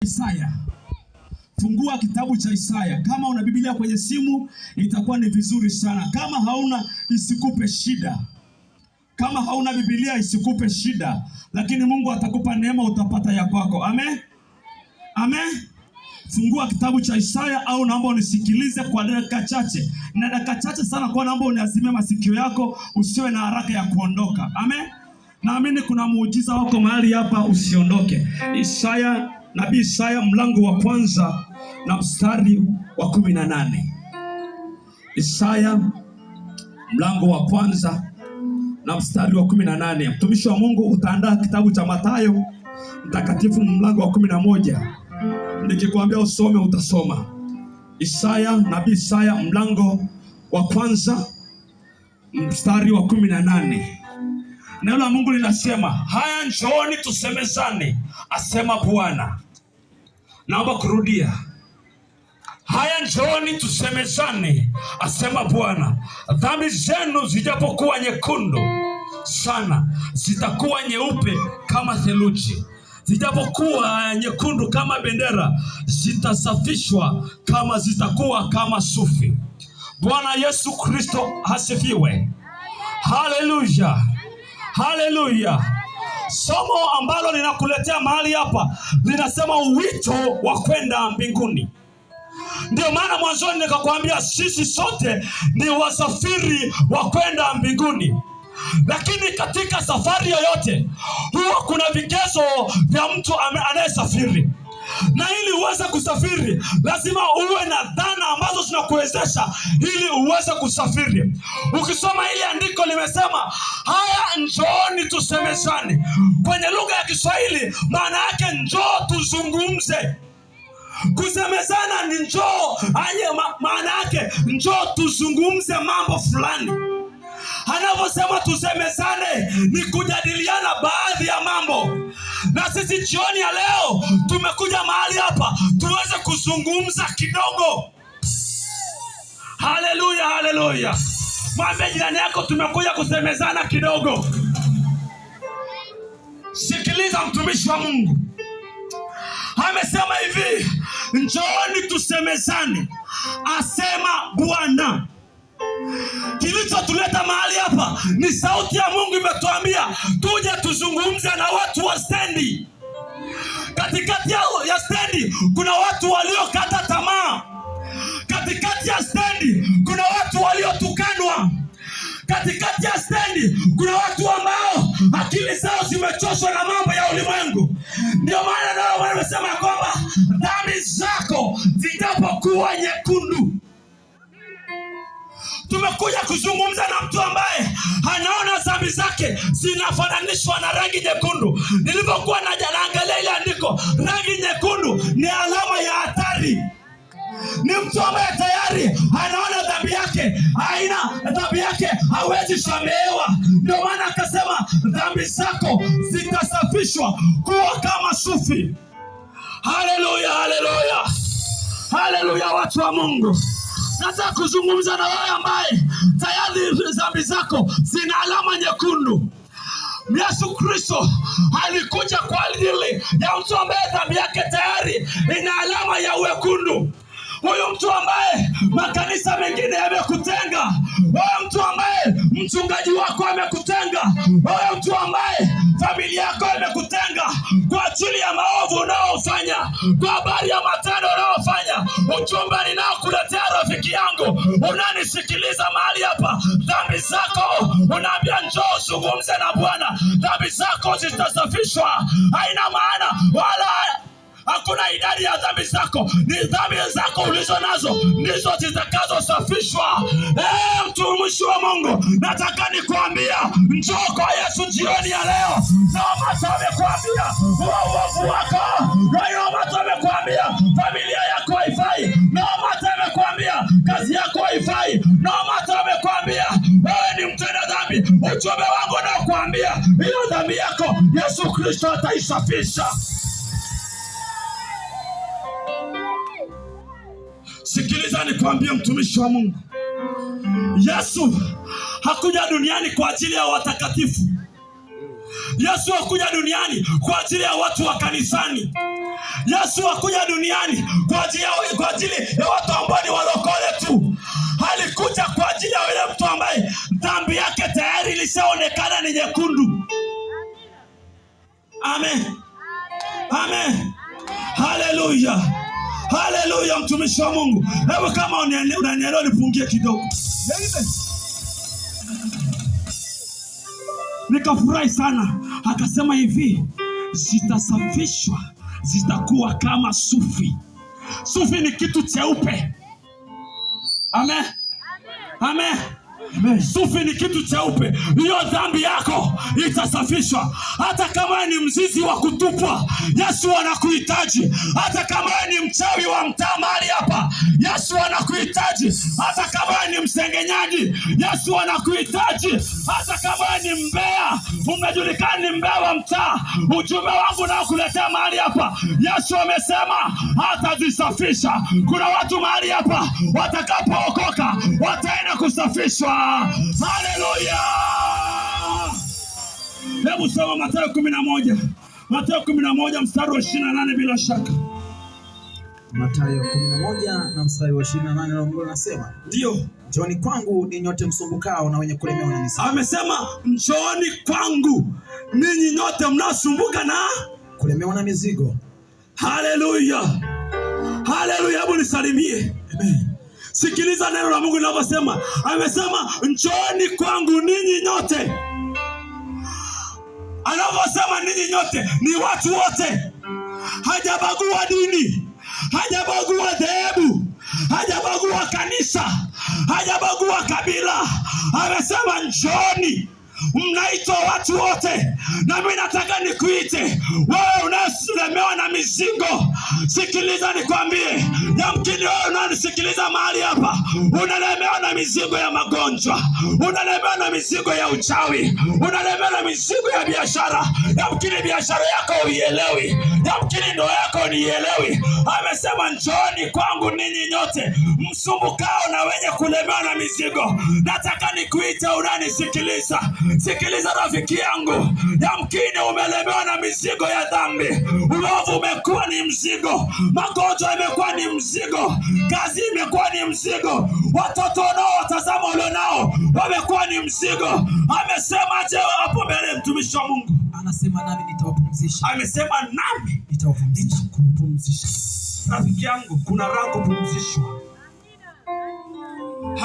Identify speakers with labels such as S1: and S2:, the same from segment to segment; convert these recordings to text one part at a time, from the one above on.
S1: Isaya. Fungua kitabu cha Isaya. Kama una Biblia kwenye simu itakuwa ni vizuri sana. Kama hauna isikupe shida. Kama hauna Biblia isikupe shida, lakini Mungu atakupa neema, utapata ya kwako. Amen. Amen. Fungua kitabu cha Isaya au naomba unisikilize kwa dakika chache, na dakika chache sana, kwa naomba uniazime masikio yako, usiwe na haraka ya kuondoka. Amen. Naamini kuna muujiza wako mahali hapa, usiondoke. Isaya, nabii Isaya mlango wa kwanza na mstari wa 18. Isaya mlango wa kwanza na mstari wa 18. Mtumishi wa Mungu utaandaa kitabu cha Mathayo mtakatifu mlango wa 11. Nikikwambia usome utasoma. Isaya, nabii Isaya mlango wa kwanza mstari wa 18. Neno la Mungu linasema, haya njooni tusemezane, asema Bwana. Naomba kurudia. Haya njooni tusemezane, asema Bwana. Dhambi zenu zijapokuwa nyekundu sana, zitakuwa nyeupe kama theluji. Zijapokuwa nyekundu kama bendera, zitasafishwa kama zitakuwa kama sufi. Bwana Yesu Kristo asifiwe. Haleluya, haleluya. Somo ambalo ninakuletea mahali hapa linasema wito wa kwenda mbinguni. Ndio maana mwanzoni nikakwambia sisi sote ni wasafiri wa kwenda mbinguni, lakini katika safari yoyote huwa kuna vigezo vya mtu anayesafiri, na ili uweze kusafiri lazima uwe na dhana ambazo zinakuwezesha ili uweze kusafiri. Ukisoma ile andiko limesema, haya njooni tusemezane. Kwenye lugha ya Kiswahili maana yake njoo tuzungumze. Kusemezana ni njoo aye, maana yake njoo tuzungumze mambo fulani. Anavyosema tusemezane ni kujadiliana baadhi ya mambo, na sisi jioni ya leo tumekuja mahali hapa tuweze kuzungumza kidogo. Haleluya, haleluya! Mwambie jirani yako tumekuja kusemezana kidogo. Sikiliza mtumishi wa Mungu amesema hivi, njooni tusemezane, asema Bwana. Kilichotuleta mahali hapa ni sauti ya Mungu imetuambia tuje tuzungumze na watu wa stendi. Katikati ya stendi kuna watu waliokata tamaa. Katikati ya stendi kuna watu waliotukanwa. Katikati ya stendi kuna watu ambao akili zao zimechoshwa na mambo ya ulimwengu. Ndio maana nao wamesema kwamba dhambi zako zitapokuwa nyekundu. Tumekuja kuzungumza na mtu ambaye anaona dhambi zake zinafananishwa na rangi nyekundu. Nilivyokuwa naangalia ile andiko, rangi nyekundu ni alama ya hatari. Ni mtu ambaye tayari anaona dhambi yake haina, dhambi yake hawezi samehewa. Ndio maana akasema dhambi zako zitasafishwa kuwa kama sufi. Haleluya, haleluya, haleluya, watu wa Mungu. Nataka kuzungumza na wewe ambaye tayari dhambi zako zina alama nyekundu. Yesu Kristo alikuja kwa ajili ya mtu ambaye dhambi yake tayari ina alama ya wekundu. Huyu mtu ambaye makanisa mengine yamekutenga, huyu mtu ambaye mchungaji wako amekutenga, huyu mtu ambaye familia yako imekutenga kwa ajili ya maovu unaofanya, kwa habari ya matendo unaofanya. Ujumbe ninaokuletea rafiki yangu, unanisikiliza mahali hapa, dhambi zako unaambia njoo uzungumze na Bwana, dhambi zako zitasafishwa. Haina maana wala hakuna idadi ya dhambi zako, ni dhambi zako ulizo nazo ndizo zitakazosafishwa. Mtumishi wa Mungu, nataka nikuambia njoo kwa Yesu jioni ya leo. Naomba amekuambia uovu wako, naomba amekuambia familia yako haifai, naomba amekuambia kazi yako haifai, naomba amekuambia wewe ni mtenda dhambi. Ujumbe wangu nakuambia hiyo dhambi yako Yesu Kristo ataisafisha. Sikiliza nikwambie, mtumishi wa Mungu, Yesu hakuja duniani kwa ajili ya watakatifu. Yesu hakuja duniani kwa ajili ya watu wa kanisani. Yesu hakuja duniani kwa ajili ya watu ambao ni walokole tu. Alikuja kwa ajili ya yule mtu ambaye dhambi yake tayari ilishaonekana ni nyekundu. Amen. Amen. Haleluya. Haleluya, mtumishi wa Mungu. Hebu kama unanielewa nipungie kidogo. Amen. Nikafurahi sana. Akasema hivi, zitasafishwa, zitakuwa kama sufi. Sufi ni kitu cheupe. Amen. Amen.
S2: Amen.
S1: Sufi ni kitu cheupe. Hiyo dhambi yako itasafishwa. Hata kama ni mzizi wa kutupwa, Yesu anakuhitaji. Hata kama ni mchawi wa mtaa mahali hapa, Yesu anakuhitaji. Hata kama ni msengenyaji, Yesu anakuhitaji. Hata kama ni mbea, umejulikana ni mbea wa mtaa, ujumbe wangu naokuletea mahali hapa, Yesu amesema hatazisafisha. Kuna watu mahali hapa watakapookoka wataenda kusafishwa. Haleluya! Hebu soma Mathayo 11. Mathayo 11 mstari wa 28 bila shaka.
S3: Mathayo 11 na mstari wa 28 na Mungu anasema,
S1: Ndio.
S3: Njooni kwangu ninyi nyote msumbukao na wenye kulemewa na mizigo.
S1: Amesema njooni kwangu ninyi nyote mnaosumbuka na
S3: Kulemewa na mizigo.
S1: Haleluya. Haleluya, hebu nisalimie.
S2: Amen.
S1: Sikiliza neno la Mungu linavyosema. Amesema njooni kwangu ninyi nyote. Anavyosema ninyi nyote ni watu wote. Hajabagua dini, hajabagua dhehebu, hajabagua kanisa, hajabagua kabila. Amesema njooni, mnaitwa watu wote. Na mimi nataka nikuite wewe unayelemewa na mizigo. Sikiliza nikwambie, yamkini wewe unanisikiliza mahali hapa unalemewa na mizigo ya magonjwa, unalemewa na mizigo ya uchawi, unalemewa na mizigo ya biashara. Yamkini biashara yako uielewi, yamkini ndoa yako niielewi. Amesema njooni kwangu ninyi nyote msumbukao na wenye kulemewa na mizigo. Nataka nikuite unanisikiliza. Sikiliza rafiki yangu, yamkini umelemewa na mizigo ya dhambi, uovu umekuwa ni mzigo, magonjwa yamekuwa ni mzigo, kazi imekuwa ni mzigo, watoto unaowatazama ulionao wamekuwa ni mzigo. Amesema je hapo mbele mtumishi wa Mungu?
S3: Anasema nami nitawapumzisha.
S1: Amesema nami
S3: Nitawapumzisha.
S1: nitakupumzisha. Rafiki yangu, kuna raha kupumzishwa.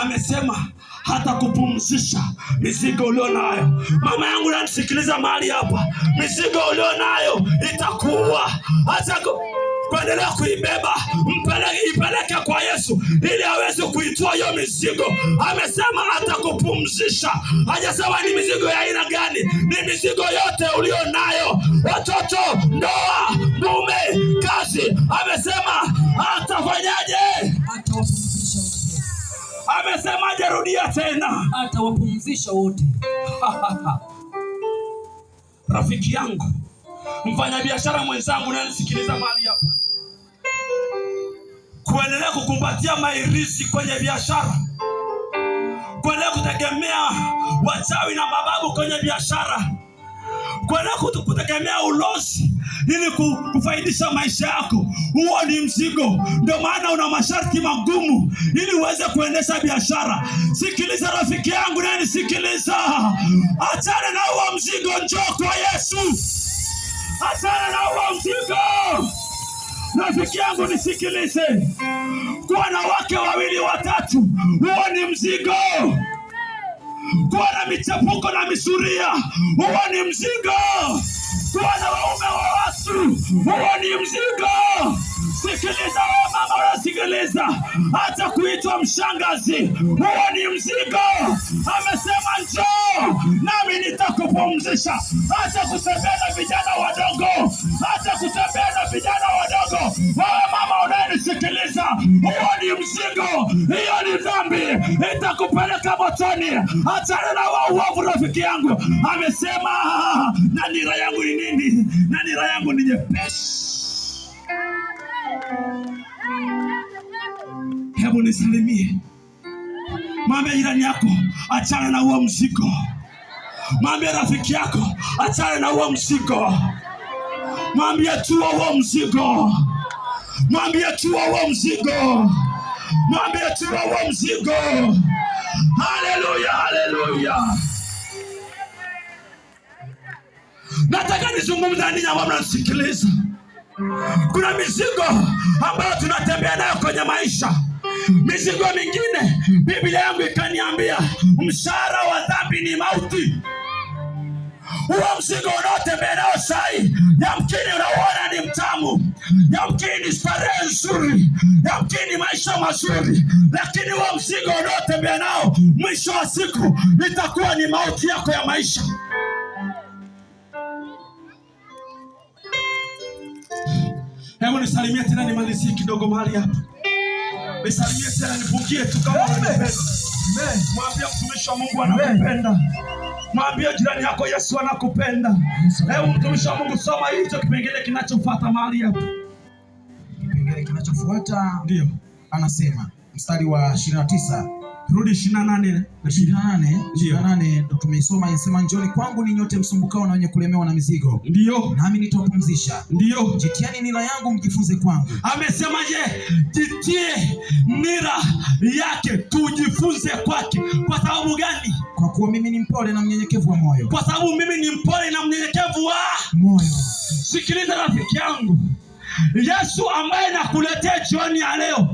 S1: Amesema hata kupumzisha mizigo ulio nayo. Mama yangu nanisikiliza mahali hapa, mizigo ulio nayo itakuua. Hata kuendelea kuibeba, ipeleke kwa Yesu ili aweze kuitoa hiyo mizigo. Amesema atakupumzisha. Hajasema ni mizigo ya aina gani, ni mizigo yote ulio nayo, watoto, ndoa, mume, kazi. Amesema atafanyaje?
S4: Atawapumzisha wote.
S1: Amesemaje? Rudia tena.
S4: Atawapumzisha wote.
S1: Rafiki yangu, mfanyabiashara mwenzangu unanisikiliza mahali hapa, kuendelea kukumbatia mairisi kwenye biashara, kuendelea kutegemea wachawi na mababu kwenye biashara, kuendelea kutegemea ulozi ili kufaidisha maisha yako, huo ni mzigo. Ndio maana una masharti magumu ili uweze kuendesha biashara. Sikiliza rafiki yangu, nanisikiliza, achana na huo mzigo, njoo kwa Yesu. Achana na huo mzigo. Rafiki yangu nisikilize, kuwa na wake wawili watatu, huo ni mzigo. Kuwa na michepuko na misuria, huo ni mzigo. Kuwa na waume wa watu, huo ni mzigo. Sikiliza wewe mama unasikiliza, hata kuitwa mshangazi, huo ni mzigo. Amesema njoo nami nitakupumzisha. Hata kutembea na vijana wadogo, hata kutembea na vijana wadogo. Wewe mama unayenisikiliza, huo ni mzigo, hiyo ni dhambi, itakupeleka motoni. Achana na huo uovu rafiki yangu. Amesema na nira yangu ni nini? Na nira yangu ni nyepesi. Hebu nisalimie, mwambie jirani yako, achana na huo mzigo. Mwambie rafiki yako achane na huo mzigo. Mwambie tua huo mzigo. Mwambie tua huo mzigo. Mwambie tua huo mzigo. Haleluya, haleluya. Nataka nizungumze na ninyi ambao mnanisikiliza. Kuna mizigo ambayo tunatembea nayo kwenye maisha. Mizigo mingine, Biblia yangu ikaniambia mshahara wa dhambi ni mauti. Huo mzigo unaotembea nao sai, yamkini unauona ni mtamu, yamkini ni starehe nzuri, yamkini maisha mazuri, lakini huo mzigo unaotembea nao mwisho wa siku itakuwa ni mauti yako ya maisha. Hebu nisalimie tena, nimalizie kidogo mahali hapa. Nisalimie tena, nipungie tu kama unanipenda. Mwambie mtumishi wa Mungu anakupenda. Mwambie jirani yako Yesu anakupenda. Hebu mtumishi wa Mungu soma hicho kipengele kinachofuata mahali hapa.
S3: Kipengele kinachofuata
S1: Ndio.
S3: anasema mstari wa 29
S1: Rudi 28.
S3: 28
S1: Ndio.
S3: 28 ndo tumeisoma, inasema njoni kwangu ni nyote msumbukao na wenye kulemewa na mizigo,
S1: Ndio.
S3: nami nitawapumzisha.
S1: Ndio.
S3: Jitieni nira yangu mjifunze kwangu,
S1: Amesema je, jitie nira yake tujifunze kwake. Kwa sababu gani?
S3: kwa kuwa mimi ni mpole na mnyenyekevu wa moyo.
S1: Kwa sababu mimi ni mpole na mnyenyekevu wa
S3: Moyo.
S1: Sikiliza rafiki yangu, Yesu ambaye nakuletea jioni ya leo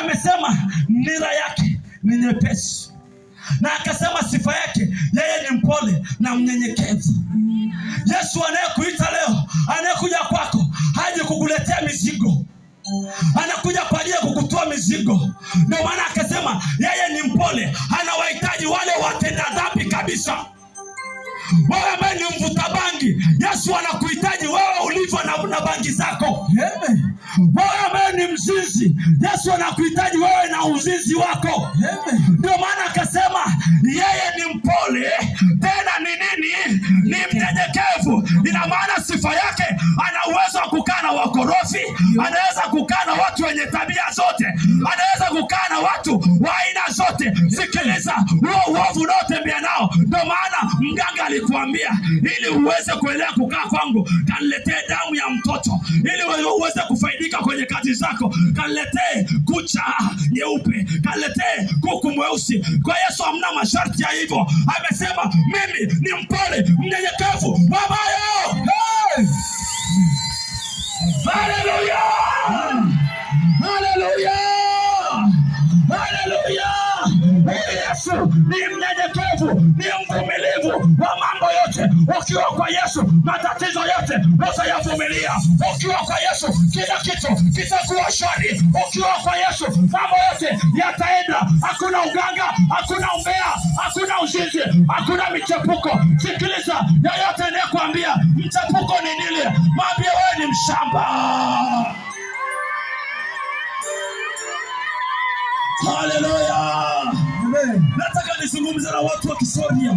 S1: amesema nira yake ni nyepesi, na akasema sifa yake yeye ni mpole na mnyenyekevu. Yesu anayekuita leo, anayekuja kwako, haji kukuletea mizigo, anakuja kwa ajili ya kukutoa mizigo. Ndio maana akasema yeye ni mpole, anawahitaji wale watenda dhambi kabisa. Wewe ambaye ni mvuta bangi, Yesu anakuhitaji wewe ulivyo na bangi zako.
S3: Amen.
S1: Wewe ambaye ni mzinzi, Yesu anakuhitaji wewe na uzinzi wako.
S3: Amen.
S1: Ndio maana akasema yeye ni mpole tena ni nini? Ni mnyenyekevu. Ina maana sifa yake, ana uwezo wa kukaa na wakorofi, anaweza kukaa na watu wenye tabia zote, anaweza kukaa na watu wa aina zote. Sikiliza, huo uovu unaotembea nao, ndio maana mganga alikuambia ili uweze kuelewa kukaa kwangu, kaniletee damu ya mtoto ili uweze kufaidika kwenye kazi zako, kaniletee kucha nyeupe, kaniletee kuku mweusi. Kwa Yesu hamna masharti ya hivyo. Amesema mimi ni mpole mnyenyekevu wa moyo.
S3: Hey!
S1: Haleluya! Haleluya! Haleluya! Yesu ni mnyenyekevu, ni mvumilivu wa mambo yote. Ukiwa kwa Yesu matatizo yote utayavumilia. Ukiwa kwa Yesu kila kitu kitakuwa shwari. Ukiwa kwa Yesu mambo yote yataenda. Hakuna uganga, hakuna umbea, hakuna uzinzi, hakuna michepuko. Sikiliza, yoyote anayekuambia mchepuko ni nini, mwambie wewe ni mshamba. Haleluya!
S3: Amen.
S1: Nataka nizungumze na watu wa Kisoria.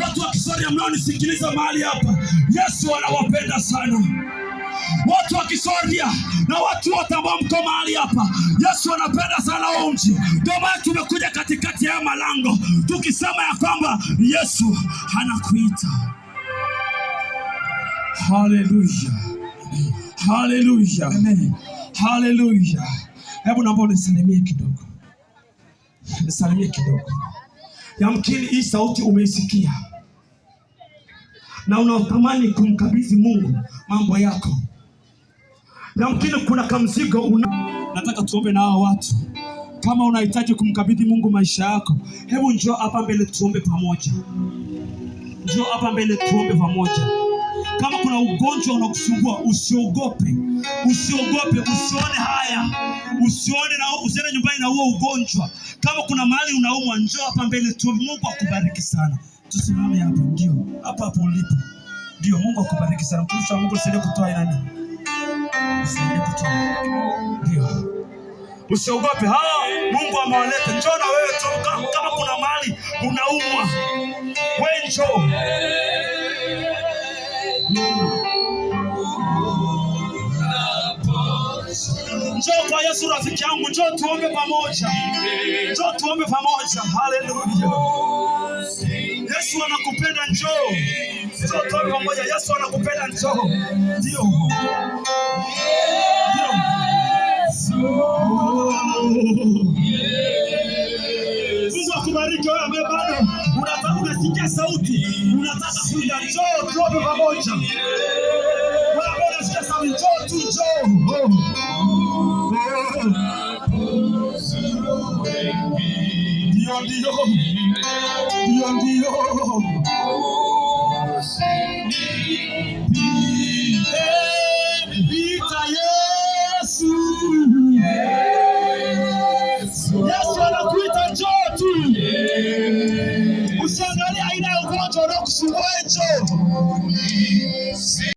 S1: Watu wa Kisoria mnaonisikiliza mahali hapa, Yesu anawapenda sana. Watu wa Kisoria na watu wote ambao mko mahali hapa, Yesu anapenda sana huo mji. Ndio maana tumekuja katikati ya malango tukisema ya kwamba Yesu anakuita. Haleluya, haleluya,
S3: Amen.
S1: haleluya. Hebu naomba unisalimie kidogo, nisalimie kidogo. Yamkini hii sauti umeisikia na unatamani kumkabidhi Mungu mambo yako. Yamkini kuna kamzigo una... Nataka tuombe na hao watu. Kama unahitaji kumkabidhi Mungu maisha yako, hebu njoo hapa mbele tuombe pamoja. Njoo hapa mbele tuombe pamoja. Kama kuna ugonjwa unakusumbua, usiogope, usiogope, usione haya, usione na usiende nyumbani na huo ugonjwa. Kama kuna mahali unaumwa, njoo hapa mbele tuombe. Mungu akubariki sana. Tusimame hapa, ndio hapa hapo ulipo, ndio. Mungu akubariki sana. Mtumishi wa Mungu, usiende kutoa nani, usiende kutoa, ndio. Usiogope, hawa Mungu amewaleta. Njoo na wewe tu, kama kuna mahali unaumwa, wewe njoo. Njoo kwa Yesu rafiki yangu, njoo tuombe pamoja, njoo tuombe pamoja. Haleluya. Yesu anakupenda, njoo. Njoo tuombe pamoja. Yesu anakupenda, njoo. Ndio. Ndio. Mungu akubariki wewe ambaye bado unataka, unasikia sauti, unataka kuja, njoo tuombe pamoja. Wewe ambaye unasikia sauti, njoo tu, njoo. Oh. Oh. Ndio, ndio. Ndio, ndio. Ita Yesu. Yesu anakuita, njoo tu. Usiangalie aina ya ugonjwa unaokusumbua, njoo.